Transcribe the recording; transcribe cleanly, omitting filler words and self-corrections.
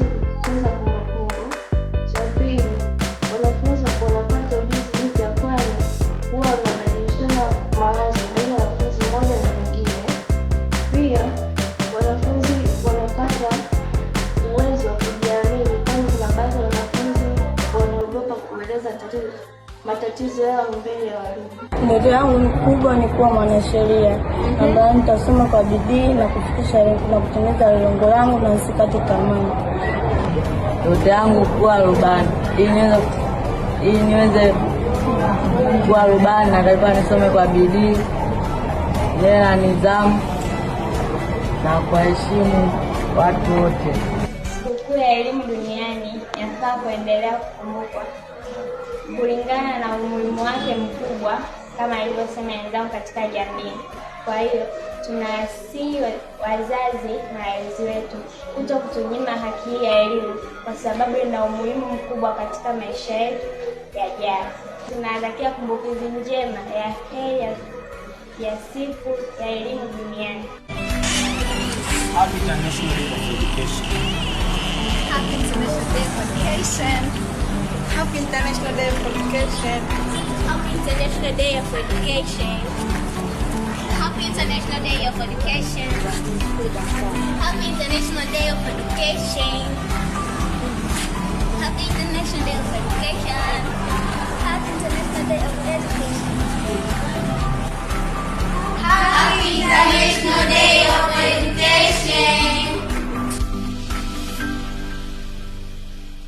Wanafunzi kutunza kumbukumbu. Cha pili, wanafunzi wanapata ujuzi mpya, kwani huwa wanabadilishana mawazo baina ya wanafunzi mmoja na mwingine. Pia wanafunzi wanapata uwezo wa kujiamini, kwani kuna baadhi ya wanafunzi wanaogopa kueleza matatizo yao mbele ya walimu. Ndoto yangu kubwa ni kuwa mwanasheria ambaye nitasoma kwa bidii na kufikisha na kutimiza lengo langu na nisikate tamaa. Ndoto yangu kuwa rubani. Ili niweze kuwa rubani, natakiwa nisome kwa bidii, niwe na nidhamu na kuwaheshimu watu wote. Sikukuu ya elimu duniani yafaa kuendelea kukumbukwa kulingana na umuhimu wake mkubwa kama alivyosema wenzangu katika jamii. Kwa hiyo tunawasihi wazazi na walezi wetu kuto kutunyima haki hii ya elimu, kwa sababu ina umuhimu mkubwa katika maisha yetu yajayo. Tunawatakia kumbukizi njema ya heri ya siku ya elimu duniani. Happy International Day of Education. Happy International Day of Education. Happy International Day of Education. Happy International Day of Education. Happy International Day of Education. Happy International Day of Education. Happy International Day of Education.